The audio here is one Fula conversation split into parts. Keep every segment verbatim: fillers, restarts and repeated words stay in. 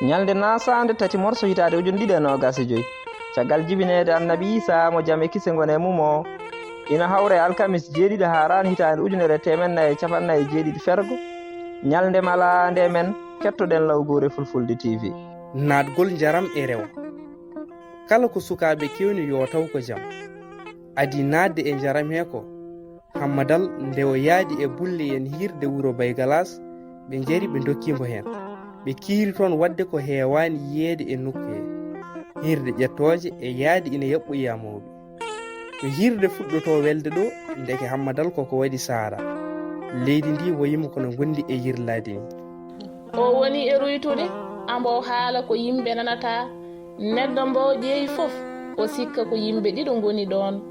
Ñalnde nasaande tati morso hitaande ujunɗiɗi e noogaas e joy, caggal jibineede Annabi Iisaa mo jam e kise ngoni e mum o, ina hawra e alkamis jeeɗiɗi Haaraan hitaande ujunere e teemeɗɗe nayi e capanɗe nayi e jeeɗiɗi fergo, ñalnde malaande men, kettoɗen Lawguure Fulfulde T V. Naatgol njaram e rewo. Kala ko sukaaɓe keewni yo taw ko jam. Adii naatde e njaram hee ko Hammadal, nde o yaadi e bulle en hiirde wuro Baygalaas, ɓe njari, ɓe ndokki mbo heen. Ɓe kiiri toon waɗde ko heewaani yiyeede e nokku hee. Hiirde ƴettooje e yaadi ina yaɓɓoyii e mawɓe. Ko hiirde fuɗɗotoo welde ɗo, ndeke Hammadal koko waɗi saara. Leydi ndi wayimo kono ngondi e yirlaade ni. O woni e ruytude, ambo haala ko yimɓe nanata. Neɗɗo mbo ƴeewi fof, o sikka ko yimɓe ɗiɗo ngoni ɗoon.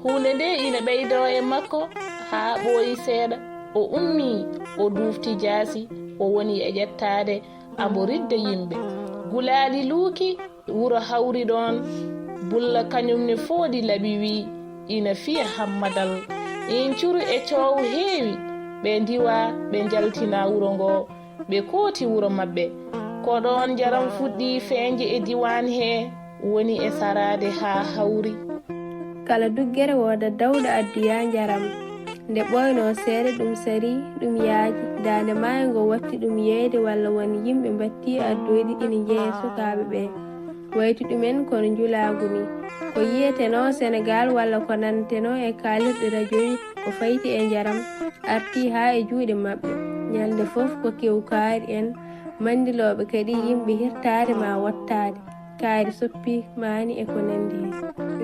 Huunde nde ina ɓeydoo e makko haa ɓooyi seeɗa. O ummii, o duufti jaasi, o woni e ƴettaade, ambo ridde yimɓe. Gulaali luuki, wuro hawri ɗoon. Bulla kañum ne fooɗi laɓi wii, ina fiya Hammadal. Iincuru e coow heewi, ɓe ndiwa, ɓe njaltina wuro ngo. Ɓe kooti wuro maɓɓe. Ko ɗoon njaram fuɗɗii feeñde e diiwaan hee, woni e saraade haa hawri. Kala duggere wooda dawɗo addoya njaram. Nde ɓooynoo seeɗa ɗum sarii, ɗum yaaji. Daande maayo ngo watti ɗum yeeyde walla won yimɓe mbattii addoyde ina njeya sukaaɓe ɓee. Wayti ɗumen kono njulaagu ni. Ko yiyetenoo Senegaal walla ko nanatenoo e kaalirɗe rajoji ko fayti e njaram artii haa e juuɗe maɓɓe. Ñalnde fof ko kew kaari en, manndilooɓe kadi yimɓe hirtaade maa wottaade, kaari soppi maani e ko nanndi heen.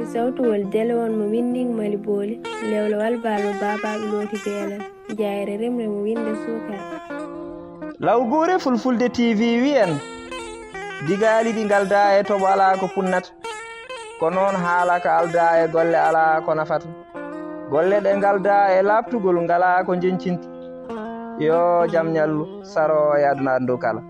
E sawtowol dele won mo winnding Mali Booli, lewlewal baal mo baabaaɓe looti beelal, jaayre remre mo winnde suukar. Lawguure Fulfulde T V wiyen, digaali ɗi ngaldaa e toɓo alaa ko punnata. Ko noon haala ka aldaa e golle alaa ko nafata. Golle ɗe ngaldaa e laaɓtugol ngalaa ko njeñcinta. Yo jam ñallu, saroo e aduna ndu kala.